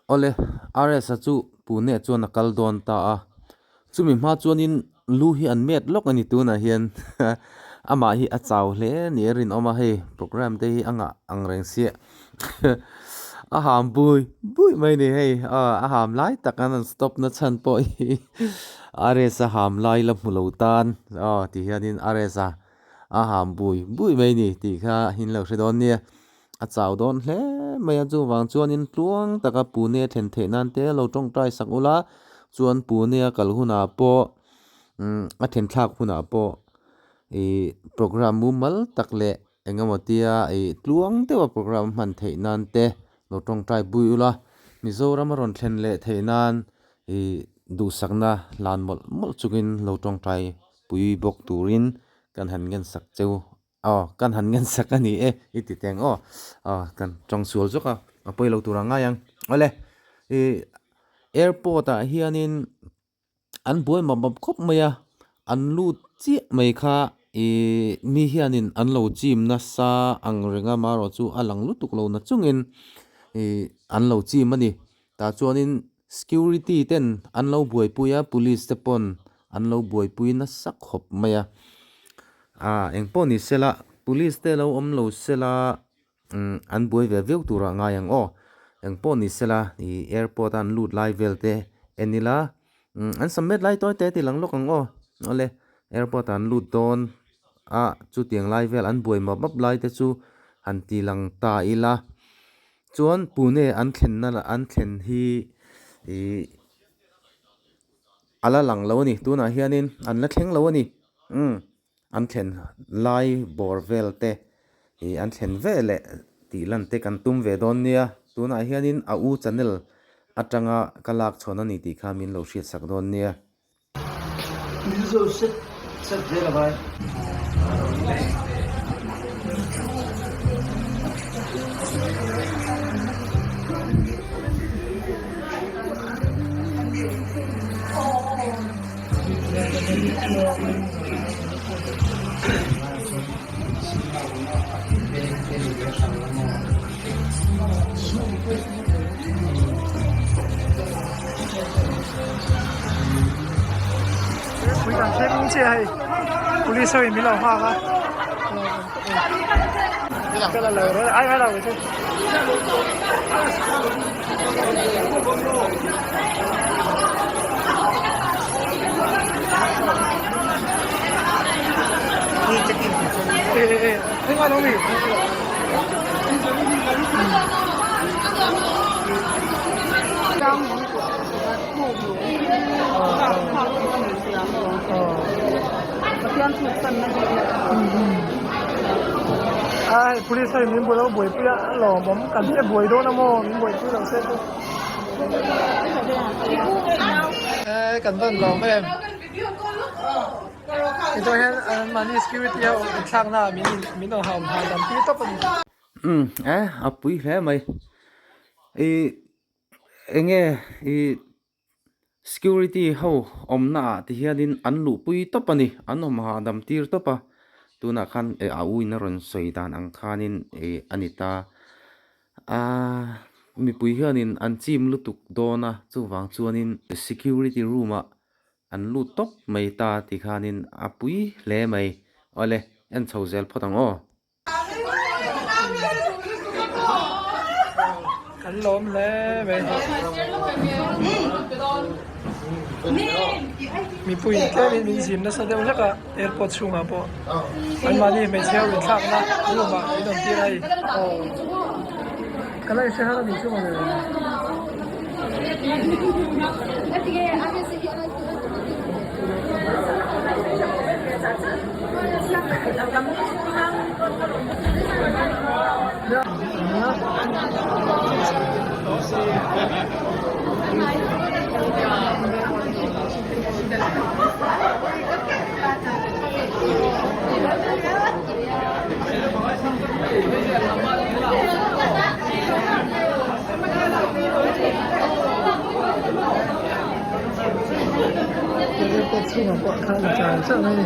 Awle, RS-a chu Pune chuan a kal dawn ta a, chumi hma chuanin lu hi an met lawk a ni tunah hian amah hi a chau hle a ni a rinawm a, hei programme te hi a ngah ang reng sia a ham bui bui mai a ni hei a ham lai tak an rawn stop na chhan pawh hi RS-a ham lai la hmu lo tan aw ti hianin RS-a a ham bui bui mai a ni tih kha in lo hre dawn nia. A chau dawn hle mai a, chuvang chuanin tluang taka Pune thlen theih nan te lo tawngtai sak ula, chuan Pune a kal hunah pawh a thlen thlak hunah pawh ih program mumal tak leh eng emaw tia ih tluang deuha program hman theih nan te lo tawngtai pui ula, Mizoram a rawn thlen leh theih nan ih duhsakna hlan mawlh mawlh chungin lo tawngtai pui bawk turin kan han ngen sak cheu Aw, kan han ngen sak a ni e, i ti teng aw. Aw, kan tawng sual zawk a, a pawi lo tur ang ngai ang. Awle, i airport ah hianin an buai map map khawp mai a, an lut chiah mai kha i mi hianin an lo chim nasa ang reng a, marawh chu a lang lutuk lo na chungin i an lo chim a ni. Tah chuanin security ten an lo buaipui a, police te pawn an lo buaipui nasa khawp mai a. Ah eng pawh ni sela police te lo awm lo sela umm an buai ve viau turah ngai ang aw. Eng pawh ni sela ih airport a an lut lai vel te en ila umm an submit lai tawi te tih lang lawk ang aw. Awle airport ah an lut dawn a chutiang lai vel an buai map map lai te chu han ti lang ta ila. Chuan Pune an thlenna lah an thlen hi ih a la lang lo a ni tunah hianin an la thleng lo a ni umm an thlen lai bawr vel te ih an thlen ve leh tih lan te kan tum ve dawn nia tunah hianin a u channel atanga ka lak chhawn a ni tih kha min lo hriat sak dawn nia. Pui kan thleng chiah hei police ho in min lo nghak a ka la lo ai ai lo che Ai police ho in min buai lo buaipui a lawmawm kan hre buai dawn a maw min buaipui lo se chu e kan van lawm em. Tichuan hian mahni security ho inthlakna ah min min rawn hau hahdam tir tawp a ni. Umm eh a pui hle mai ih eng nge ih security ho awmna ah ti hianin an luhpui tawp a ni an awm hahdam tir tawp a tunah khan eh a u in a rawn sawi dan ang khanin ih a ni ta aaa mipui hianin an chim lutuk dawn a chuvang chuanin security room ah An lut tawp mai ta ti khanin a pui hle mai. Awle, en chho zel phawt ang aw. Kan lawm hle mai. Mipui tlemin min zim nasa deuh hlek a airport chhungah pawh anmahni hmeichhe ho inthlakna room ah min awm tir a hei. Ka la inhre har a nih chu mawle. Airport chhungah pawh khan a char char mai a ni.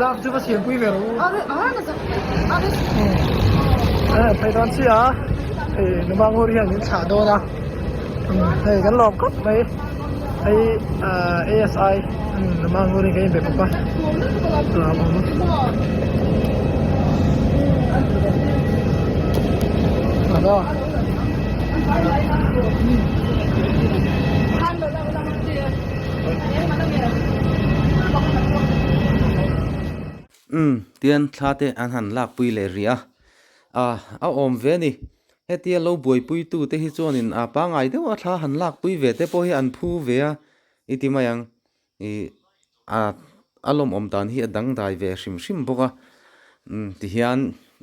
Lak chu va siam pui ve rawh u. Thei dawn chiah a, hei numa ngur hian min thlah dawn a, hei kan lawm khawp mai, hei ASI numa ngur hi kan inbe bawk a, lawmawm. Umm tian thla te an han lak pui leh rih a, ah a awm ve a ni. Hetia lo buaipui tu te hi chuanin a pangngai deuh a thla han lak pui ve te pawh hi an phu ve a i ti mai ang. Ih a a lawmawm dan hi a dangdai ve hrim hrim bawk a, umm tihian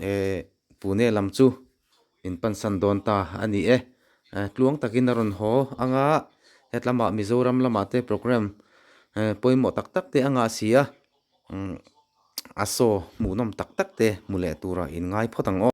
eh Pune lam chu In pansan dawn ta a ni e. Tluang takin a rawn haw anga hetlama Mizoram lamah te programme pawimawh tak tak te a ngah si a, a saw hmuhnawm tak tak te hmu leh tura in ngai phawt ang aw.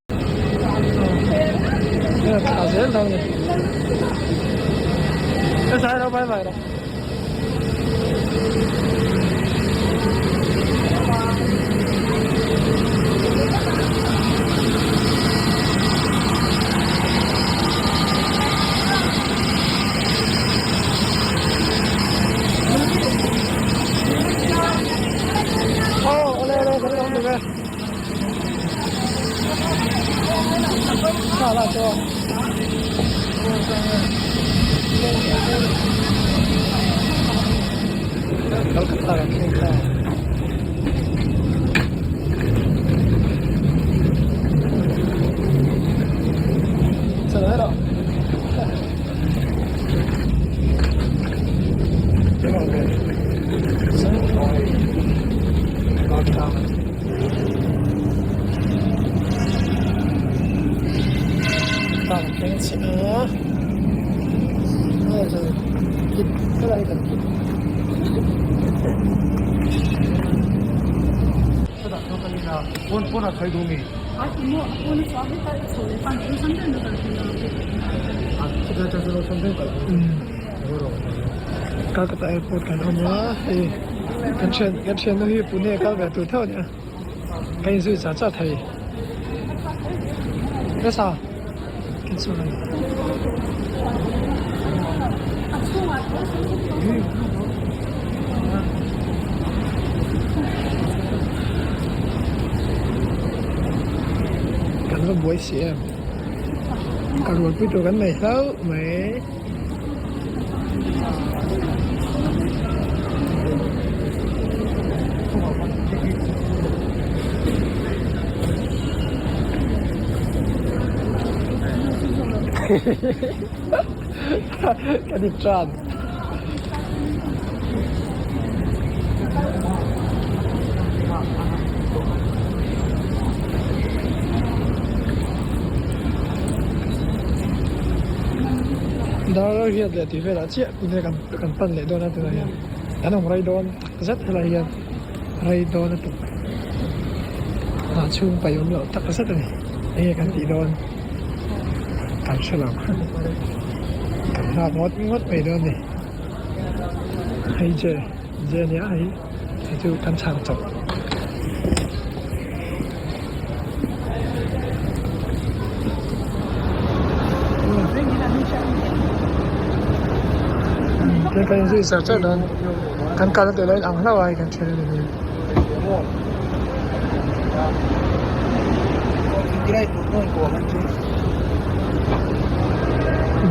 Calcutta airport kan awm a hei kan thian kan thiannu hi Pune kal ve tur theuh a nia ka inzui char char thei nasa Kan va buai si em ka rualpui tur kan nei hlauh mai. Ka dik tan. Dar riat leh tih velah chiah tune kan kan pan leh dawn a tunah hian kan awm rei dawn tak zet helai hian rei dawn a tum ah chhung paih awm loh tak zet a ni enge kan tih dawn kan hre lo kan nghak ngawt ngawt mai dawn a ni hei je je a nia hei hei chu kan chhan chawp. Kan inzui char char dawn kan kalna tur lo in ang hlauh a hei kan then a ni mai.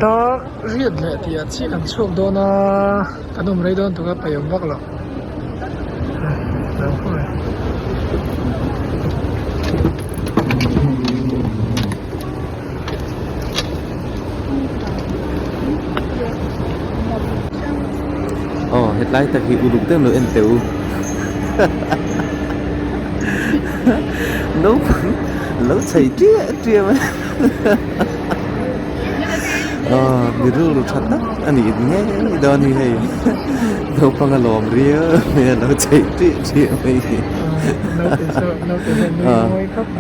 Dar riat leh tih ah chiah kan chhuak dawn a kan awm rei dawn tuk a paih awm vak lo. Aw hetlai tak hi uluk deuh lo en teh u naupang lo chei ṭiah ṭiah mai aw mi rilru ṭha tak a nih ngei dawn hi hei naupang a lawm riau mai a lo chei ṭiah ṭiah mai hi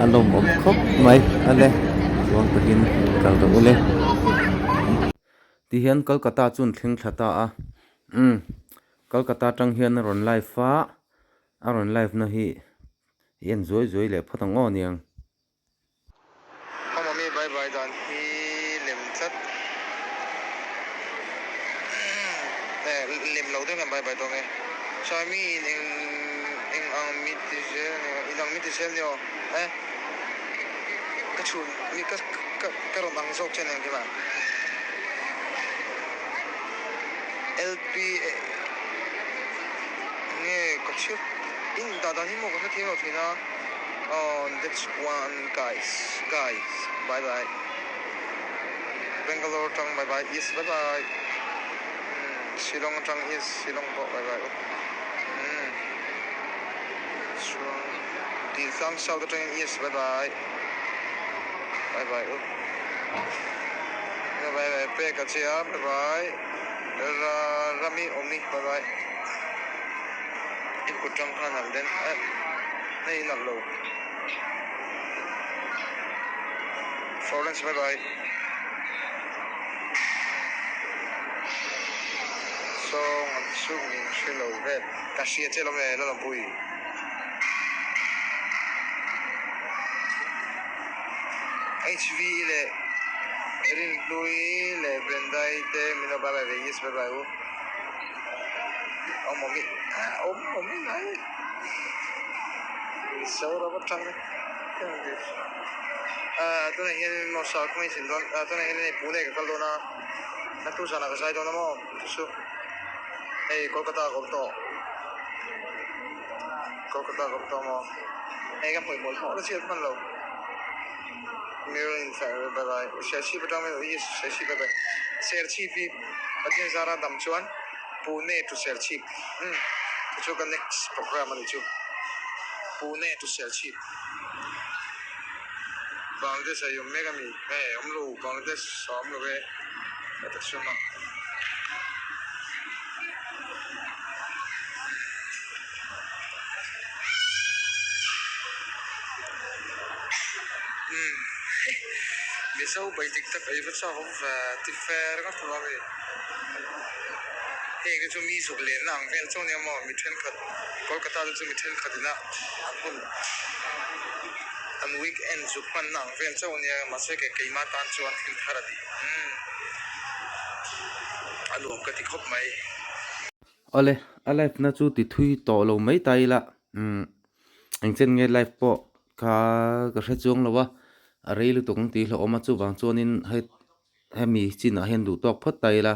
a lawmawm khawp mai a le chuang takin kal rawh u le. Tihian Kolkata chu an thleng thla ta a, umm Kolkata atang hian a rawn live a, a rawn live na hi i en zuai zuai leh phawt ang aw niang. Aw mami bye bye dan hi lem tlat eh lem lo deuh hian bye bye dawn e chuan mi in eng eng ang mi ti zel ni aw in ang mi ti zel ni aw eh ka chhun mi ka ka ka rawn ang zawk che nen kima LP nge ka chhiat in dah dan hi maw ka hrethiam lo thin a. Aw that's one guys guys bye bye Bangalore tang bye bye yes bye bye umm Shillong atang yes Shillong pawh bye bye umm chuan Diltlang south atangin yes bye bye bye bye u bye bye pek a che a bye bye ra rami awmi bye bye i kut tang khan alh den Hei nalh lo. Florence bye bye. Sawng an chu min hre lo vel. Ka hria che lawm e Lalawmpui. HV leh Rinhlui leh Brendai te min lo bye bye ve yes bye bye u. Awm awm i awm awm i nai. Mizoram atang ah tunah hian mawsa kawng in dawn ah tunah hian hei Pune ka kal dawn a naktuk zanah ka zai dawn a maw chu chu hei Kolkata ka awm tawh Kolkata ka awm tawh maw hei ka hmuih mawlh mawlh na chiah hman lo mirror in bye bye Serchhip atang Serchhip bye bye Serchhip hi Pathian zara dam chuan Pune to Serchhip umm chu chu ka next program a ni chu Pune to Serchhip Bangladesh ah i awm mek a mi eh awm lo Bangladesh ah awm lo e ka ta chhung a. Umm Mizo bai dik tak ei va chak awm ve ti fer ngawt lo a mi. Heng te chu mi zuk lenna ang vel chauh nia maw mi thenkhat Kolkata te chu mi thenkhat ina an hun an weekend zuk hmanna ang vel chauh nia mahse ke keima tan chuan thil thar a ni umm a nuam ka ti khawp mai. Awle a live na chu ti thui tawh lo mai ta ila umm engchen nge live pawh kha ka hre chuang lo a a rei lutuk ang tih hlauhawm a chuvang chuanin hei hemi chinah hian duh tawk phawt ta ila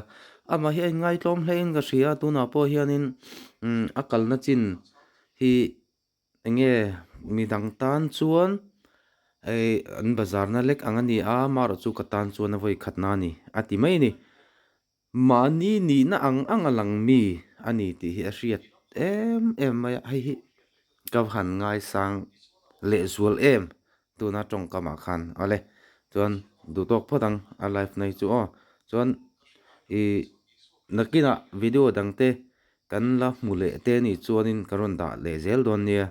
amah hi a inngai tlawm hle in ka hria a tunah pawh hianin umm a kalna chin hi enge midang tan chuan hei an bazar na lek ang a ni a amaherawh chu ka tan chuan a vawi khat na a ni a ti mai a ni. Mahni nihna ang ang a lang mi a ni tih hi a hriat em em mai a, hei hi ka va han ngaisang lehzual em tuna tawngkamah khan awle chuan duhtawk phawt ang a live na hi chu aw chuan ih nakinah video dang te kan la hmu leh te anih chuanin ka rawn dah leh zel dawn nia.